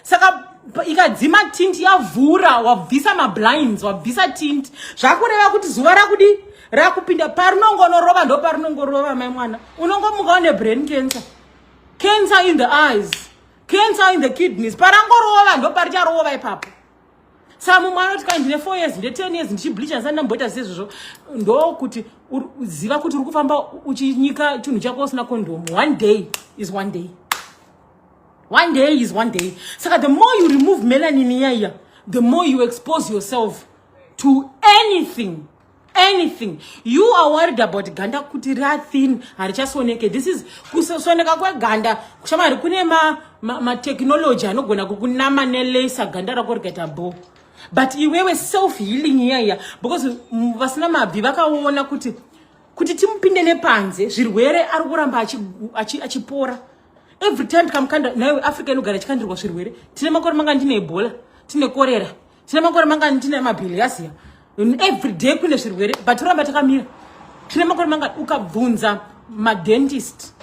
Saka ikadzima tint, yavhura, wabvisa mablinds, wabvisa tint, zvakureva kuti zuva rakudi rakupinda, parinongonorova ndo parinongorova. Mai mwana, unongomuka une brain cancer, cancer in the eyes, cancer in the kidneys. Parangorova ndo paricharova ipapo. Saka mumwe anoti, "Kai, ndine 4 years, ndine 10 years ndichibleacha, ndisati ndamboita sezvozvo." Ndokuti ziva kuti uri kufamba uchinyika chinhu chako usina condom. One day is one day, one day is one day. Saka the more you remove melanin iyaiya, the more you expose yourself to anything, anything. You are worried about ganda kuti rathin, harichasoneke. This is kusoneka kweganda. Shamari, kune matechnology ma anogona kukunama nelaser, ganda rako rikaita bo. But iwewe, self healing iyaiya, because vasina mabvi vakaona kuti timupinde nepanze zvirwere, ari kuramba achipora every time tikamukanda. Naiwe, Africa inogara ichikandirwa zvirwere. Tine makore mangani tine Ebola, tine korera? Tine makore mangani tine mabilharzia? Every day kune zvirwere, but toramba takamira. Tine makore mangani? Ukabvunza madentist,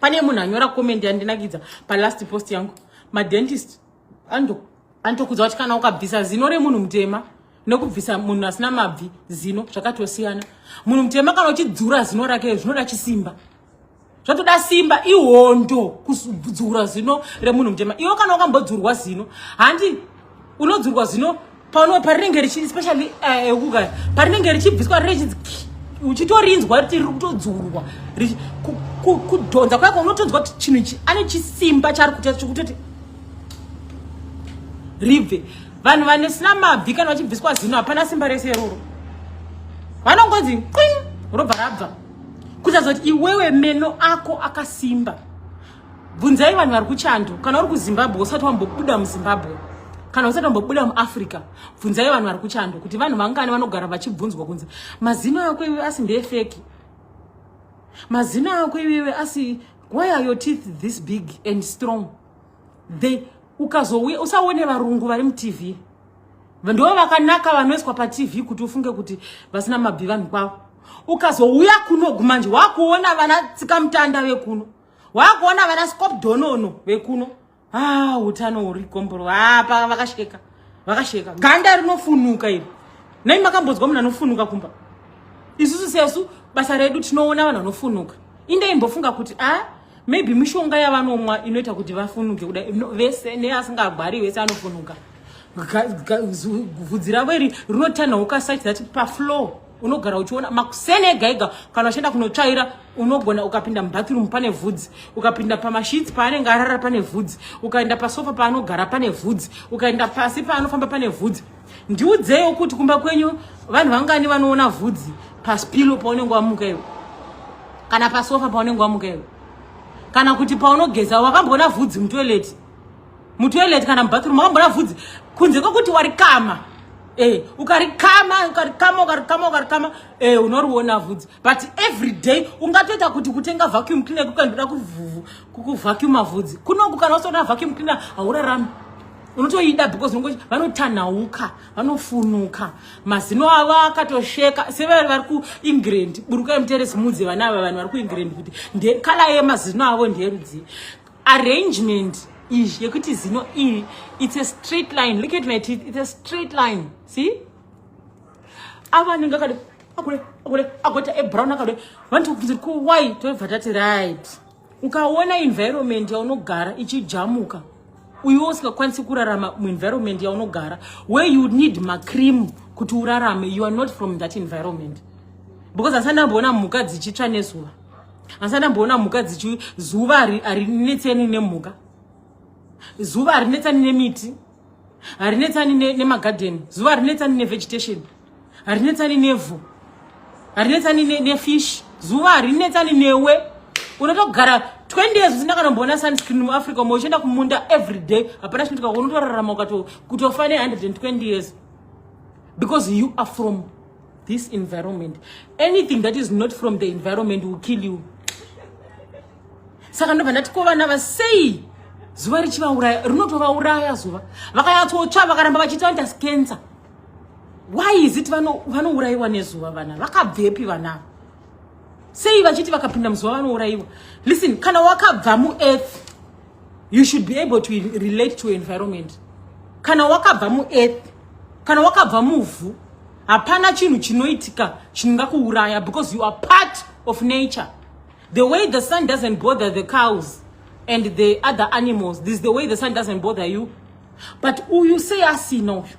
pane munhu anyora comment yandinakidza palast post yangu. Madentist anotokudza kuti kana ukabvisa zino remunhu mutema nekubvisa munhu asina mabvi zino, zvakatosiyana. Munhu mutema, kana uchidzura zino rake, zvinoda chisimba, zvatoda simba, ihondo kudzura zino remunhu mutema. Iwe kana wakambodzurwa zino, handi unodzurwa zino pano parinenge richi, especially ekuka parinenge richibviswa, richinzi, uchitorinzwa kuti riri kutodzurwa. Kudhonza kwako, unotonzwa kuti chinhu ichi ane chisimba chaari kuita chekutoti ribve. Vanhu vanesina mabvi, kana vachibviswa zino, hapana simba rese iroro, vanongonzi qing, robva rabva. Kuratidza kuti iwewe meno ako akasimba. Bvunzai vanhu vari kuchando. Kana uri kuZimbabwe, usati wambobuda muZimbabwe, kana usati wambobuda muAfrica, bvunzai vanhu vari kuchando kuti vanhu vangani vanogara vachibvunzwa kunzi, "Mazino ako iwe asi ndefake? Mazino ako iwewe asi, why are your teeth this big and strong?" They ukazouya usaone varungu vari muTV, ndo vakanaka vanoiswa paTV kuti ufunge kuti vasina mabvi vanhu kwavo. Ukazouya kuno manje, wakuona vana tsikamutanda vekuno, wakuona vana scop donono vekuno. Ah, utano huri komboro apa. Vakasheka, vakasheka. Ganda rinofunuka iri. Nai makambonzwa munhu anofunuka kumba? Isusu sesu basa redu tinoona vanhu vanofunuka. Indeimbofunga kuti a maybe mishonga yavanomwa inoita kuti vafunuke kudai. No, vese neasingagwari vese anofunuka. Vhudzi ravo iri rinotanhauka such that pafloor Unogara uchiona makuseni ega ega kana uchienda kunotsvaira, unogona ukapinda mubathroom pane vhudzi, ukapinda pamasheets paanenge arara pane vhudzi, ukaenda pasofa paanogara pane vhudzi, ukaenda pasi paanofamba pane vhudzi. Ndiudzewo kuti kumba kwenyu vanhu vangani vanoona vhudzi papillow paunenge wamuka iwe, kana pasofa paunenge wamuka iwe, kana kuti paunogeza wakamboona vhudzi mutoilet, mutoilet kana mubathroom wakamboona vhudzi, kunze kwekuti warikama. Ukarikama, ukarikama, ukarikama, ukarikama, unoriona vhudzi. But every day ungatoita kuti kutenga vacuum cleaner kukandoda kuvacuuma vhudzi kunoku. Kana usina vacuum cleaner haurarami, unotoida because unongoti vanotanhauka, vanofunuka, mazino avo akatosheka sevari vari kuEngland. Burukai muteresi mudze vana ava, vanhu vari kuEngland, kuti colour yemazino avo ndeyerudzi. Arrangement iyi yekuti zino iri, it's a straight line. Look at my teeth, it's a straight line. See, ava anenge akade akure akure agoita ebrown akade. Vanotokubvunza ko why? Tobva tati right, ukaona environment yaunogara ichijamuka, uyiwo usingakwanisi kurarama muenvironment yaunogara where you need macream kuti urarame, you are not from that environment, because asati ndamboona mhuka dzichitsva nezuva, asati ndamboona mhuka dzichi zuva harinetseni nemhuka, zuva harinetsani nemiti, harinetsani nemagadheni, zuva harinetsani nevegetation, harinetsani nevhu, harinetsani nefish, zuva harinetsani newe. Unotogara 20 years usina kana mboona sunscreen muAfrica mo, uchienda kumunda every day, hapana chinoitika. Unotorarama kutofa ne120 years because you are from this environment. Anything that is not from the environment will kill you. Saka ndobva ndati ko vana vasei zuva richivauraya? Rinotovauraya zuva, vakanyatsotsva, vakaramba vachiita vanoita cancer. Why is it vanourayiwa nezuva? Vana vakabvepi? Vana sei vachiti vakapinda muzuva vanourayiwa? Listen, kana wakabva muearth, you should be able to relate to environment. Kana wakabva muearth, kana wakabva muvhu, hapana chinhu chinoitika chingakuuraya because you are part of nature. The way the sun doesn't bother the cows and the other animals, this is the way the sun doesn't bother you. But uyu sei asina uyu?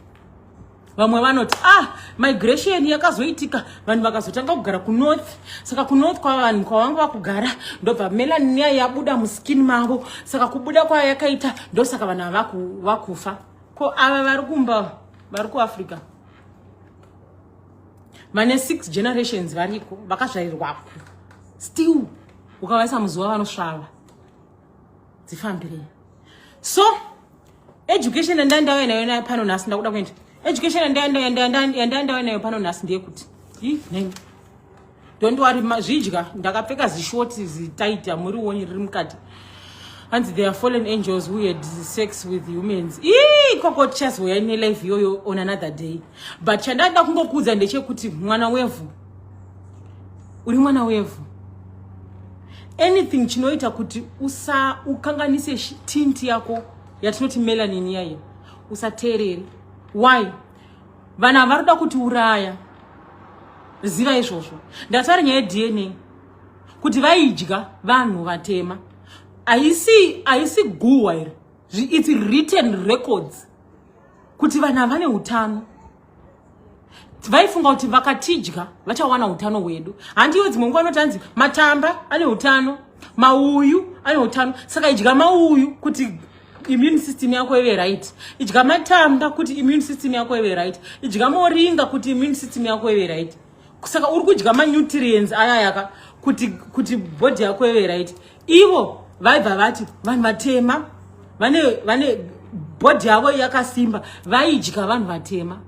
Vamwe vanoti, ah, migration yakazoitika, vanhu vakazotanga kugara kunorth. Saka kunorth kwavanhu kwavanga vakugara, ndobva melanin yabuda muskin mavo. Saka kubuda kwayo yakaita, ndosaka vanhu ava vakufa. Ko ava vari kumba, vari kuAfrica, vane six generations variko, vakazvarirwako, still ukavaisa muzuva vanosvava? Dzifambirei. So education yandandauya nayo pano nhasi, ndakuda kuenda education yandandauya nayo pano nhasi ndeyekuti, nei, don't worry, zvidya ndakapfeka zishort zitight, hamurioni riri mukati. Hanzi there are fallen angels who had sex with humans. Ii, koko tichazouya nelife iyoyo on another day. But chandada kungokuudza ndechekuti mwana wevhu, uri mwana wevhu. Anything chinoita kuti usa ukanganise tint yako yatinoti melanin yayo, usateerere. Why? Vanhu ava vari kuda kutiuraya, ziva izvozvo. Ndataura nyaya yeDNA kuti vaidya vanhu vatema. Haisi guhwa here? It's written records kuti vanhu havane utano. Vaifunga kuti vakatidya vachawana utano hwedu. Handiyo dzimwe nguva vanoti hanzi matamba ane utano, mauyu ane utano, saka idya mauyu kuti immune system yako ive right, idya matamba kuti immune system yako ive right, idya moringa kuti immune system yako ive right. Saka uri kudya manutrients ayayaka kuti body yako ive right. Ivo vaibva vati vanhu vatema vane body yavo yakasimba, vaidya vanhu vatema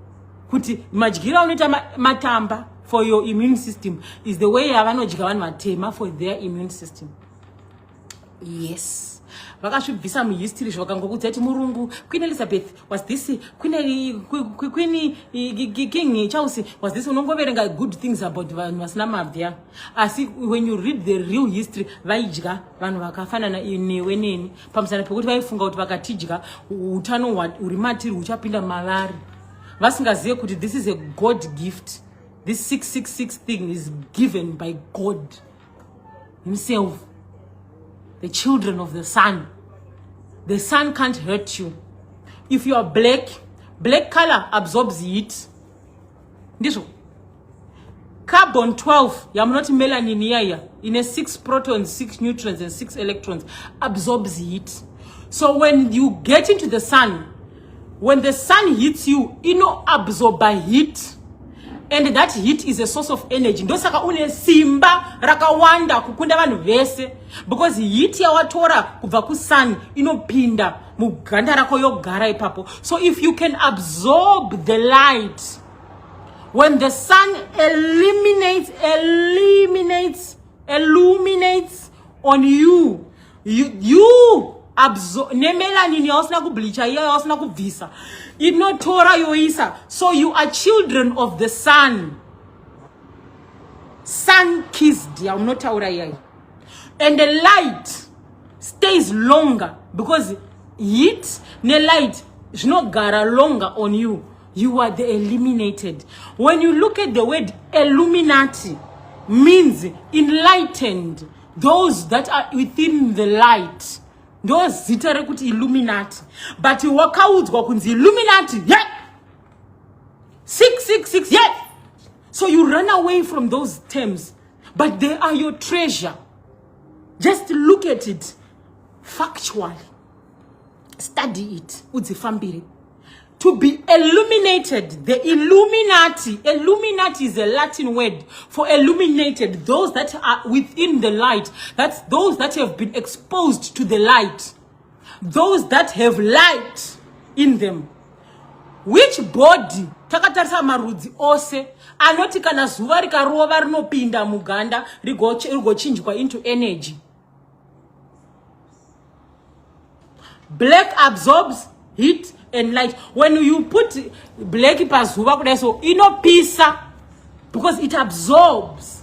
kuti madyiro aunoita matamba for your immune system is the way yavanodya vanhu vatema for their immune system. Yes, vakazvibvisa muhistory zvakangokuudza kuti murungu, Queen Elizabeth was this, Queen King Charles was this. Unongoverenga good things about vanhu vasina mabvya, asi when you read the real history, vaidya vanhu vakafanana newe neni pamusana pekuti vaifunga kuti vakatidya utano huri matiri huchapinda mavari, vasingazive kuti this is a God gift. This 666 thing is given by God himself. The children of the sun, the sun can't hurt you if you are black. Black color absorbs heat, ndizvo. Carbon 12 yamunoti melanin iyaiya ine 6 protons, 6 neutrons and 6 electrons absorbs heat. So when you get into the sun, when the sun hits you, inoabsorba heat, and that heat is a source of energy. Ndosaka une simba rakawanda kukunda vanhu vese, because heat yawatora kubva kusun inopinda muganda rako, yogara ipapo. So if you can absorb the light, when the sun eliminates eliminates illuminates on you, you absorb nemelanin yausina kubleacha iya, yausina kubvisa, inotora yoisa. So you are children of the sun, sun kissed yaunotaura iyai. And the light stays longer because heat nelight zvinogara longer on you. You are the eliminated. When you look at the word Illuminati, means enlightened, those that are within the light. Ndo zita rekuti Illuminati, but wakaudzwa kunzi Illuminati, yeah, 666, yeah. So you run away from those terms, but they are your treasure. Just look at it factually, study it, udzifambire. To be illuminated, the Illuminati. Illuminati is a Latin word for illuminated, those that are within the light. That's those that have been exposed to the light, those that have light in them. Which body, takatarisa marudzi ose anoti kana zuva rikarova rinopinda muganda, rigochinjwa into energy? Black absorbs heat and light. When you put black pazuva kudai so, inopisa because it absorbs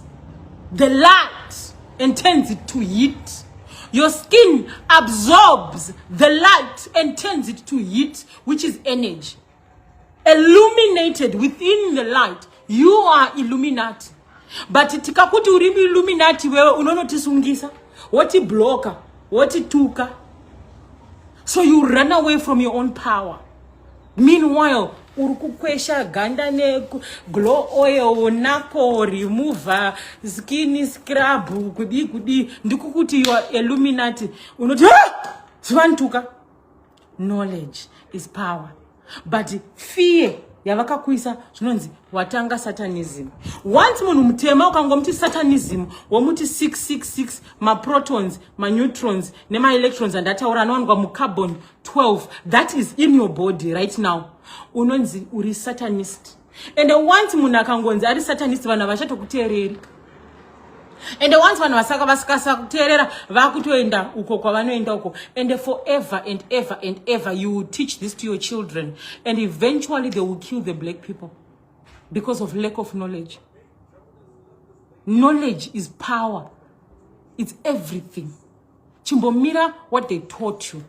the light and turns it to heat. Your skin absorbs the light and turns it to heat, which is energy. Illuminated within the light, you are Illuminati. But tikakuti uri Illuminati, wewe unonotisungisa, wotibloka, wotituka. So you run away from your own power. Meanwhile uri kukwesha ganda neglow oil, nako remover, skin scrub, kudii kudii. Ndikukuti you are Illuminati, unoti, "Ah! Zivanituka." Knowledge is power, but fear yavakakuisa, zvinonzi watanga satanism. Once munhu mutema ukangomuti satanism, womuti 666, maprotons, maneutrons nemaelectrons andataura anowanikwa mucarbon 12 that is in your body right now, unonzi uri satanist. And once munhu akangonzi ari satanist, vanhu havachatokuteereri. And once vanhu vasaka vasikasakuteerera, vakutoenda uko kwavanoenda uko. And forever and ever and ever you will teach this to your children, and eventually they will kill the black people because of lack of knowledge. Knowledge is power, it's everything. Chimbomira what they taught you.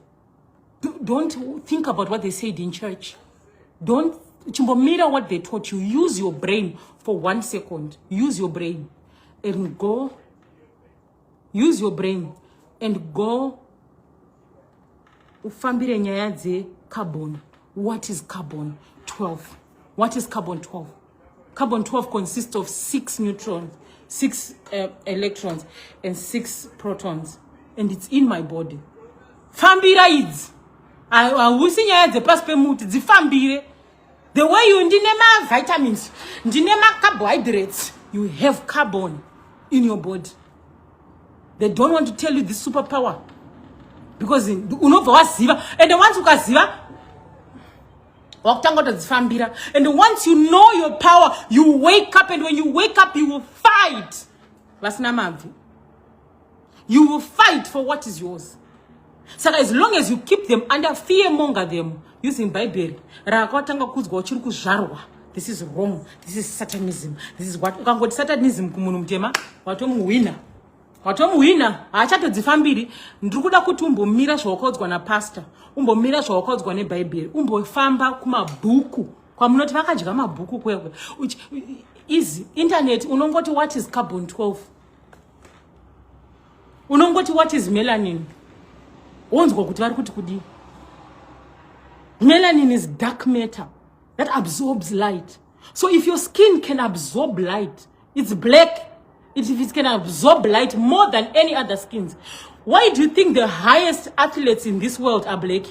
Don't think about what they said in church. Don't. Chimbomira what they taught you. Use your brain for one second. Use your brain and go. Use your brain and go, ufambire nyaya dzecarbon. What is carbon 12? What is carbon 12? Carbon 12 consists of 6 neutrons, 6 electrons and 6 protons, and it's in my body. Fambira idzi. Hausi nyaya dzepasi pemuti, dzifambire. The way you, ndine mavitamins, ndine macarbohydrates, you have carbon in your body. They don't want to tell you this superpower because unobva waziva, and once ukaziva, wakutanga kutodzifambira. And once you know your power, you wake up, and when you wake up, you will fight vasina mabvi. You will fight for what is yours. Saka as long as you keep them under fear monger them using Bhaibheri rakatanga kudzwa uchiri kuzvarwa, this is wrong, this is satanism, this is what. Ukangoti satanism kumunhu mutema, watomuhwina, watomuhwina, haachatodzifambiri. Ndiri kuda kuti umbomira zvawakaudzwa napastor, umbomira zvawakaudzwa nebhaibheri, umbofamba kumabhuku kwamunoti vakadya mabhuku kwekwe. Easy internet, unongoti, "What is carbon 12?" Unongoti, "What is melanin?" Wonzwa kuti vari kuti kudii. Melanin is dark matter that absorbs light. So if your skin can absorb light It's black. It can absorb light more than any other skins. Why do you think the highest athletes in this world are black?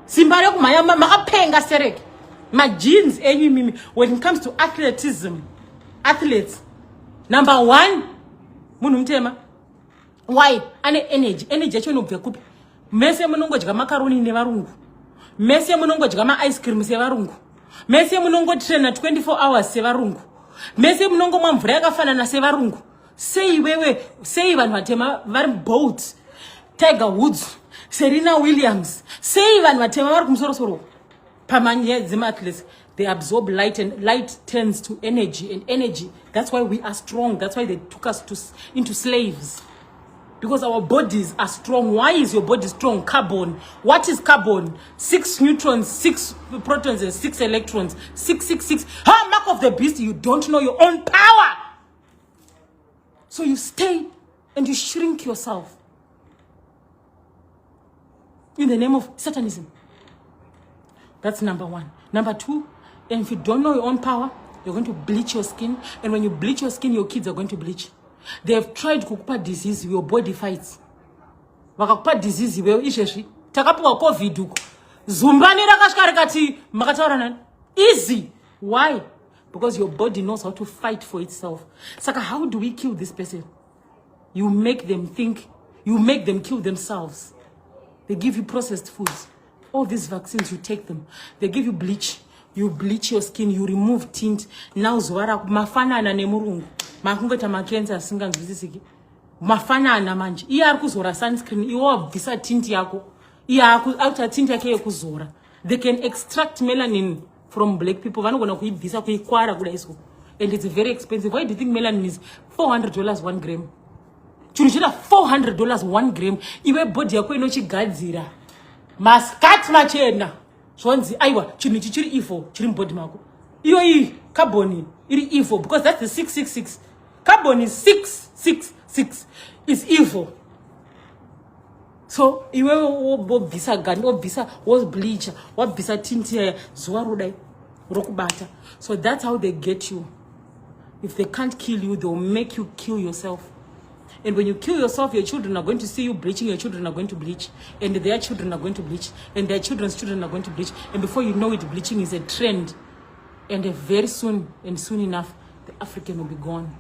Simba rekumhanya, makapenga stereki. Magenes enyu imimi, when it comes to athleticism, athletes number one munhu mutema. Why? Ane energy. Energy yacho inobva kupi? Mese munongodya makaroni nevarungu, mese munongodya maice cream sevarungu, mese munongotraina 24 hours sevarungu, mese munongomwa mvura yakafanana sevarungu. Sei wewe, sei vanhu vatema vari Bolt, Tiger Woods, Serena Williams? Sei vanhu vatema vari kumusorosoro pamanyaya dzemaathletes? They absorb light, and light turns to energy, and energy, that's why we are strong. That's why they took us into slaves, because our bodies are strong. Why is your body strong? Carbon. What is carbon? Six neutrons, six protons and six electrons. 666. Ha, mark of the beast. You don't know your own power, so you stay and you shrink yourself in the name of Satanism. That's number one. Number two, and if you don't know your own power, you're going to bleach your skin. And when you bleach your skin, your kids are going to bleach. They have tried kukupa disease, your body fights. Vakakupa disease iwewe izvezvi, takapiwa COVID uko, zumbani rakasvika rikati makataura nani? Easy. Why? Because your body knows how to fight for itself. Saka how do we kill this person? You make them think, you make them kill themselves. They give you processed foods, all these vaccines, you take them. They give you bleach, you bleach your skin, you remove tint. Now zuva rako mafanana nemurungu, makungoita makensa asinganzwisisiki, mafanana manje. Iye ari kuzora sunscreen, iwe wabvisa tint yako, iye akuita tint yake yekuzora. They can extract melanin from black people. Vanogona kuibvisa, kuikwara kudai so, and it's very expensive. Why do you think melanin is $400 1 gram? Chinhu chinoita $400 1 gram, iwe body yako inochigadzira maskati machena. Zvonzi aiwa, chinhu ichi chiri evil, chiri mubody mako. Iyo iyi carbon iri evil because that's the 666. Carbon is 666, is evil. So iwewe wobvisa ganda, wobvisa, wobleacha, wabvisa tint yaya, zuva rodai rokubata. So that's how they get you. If they can't kill you, they'll make you kill yourself. And when you kill yourself, your children are going to see you bleaching. Your children are going to bleach, and their children are going to bleach, and their children's children are going to bleach. And before you know it, bleaching is a trend. And very soon, and soon enough, the African will be gone.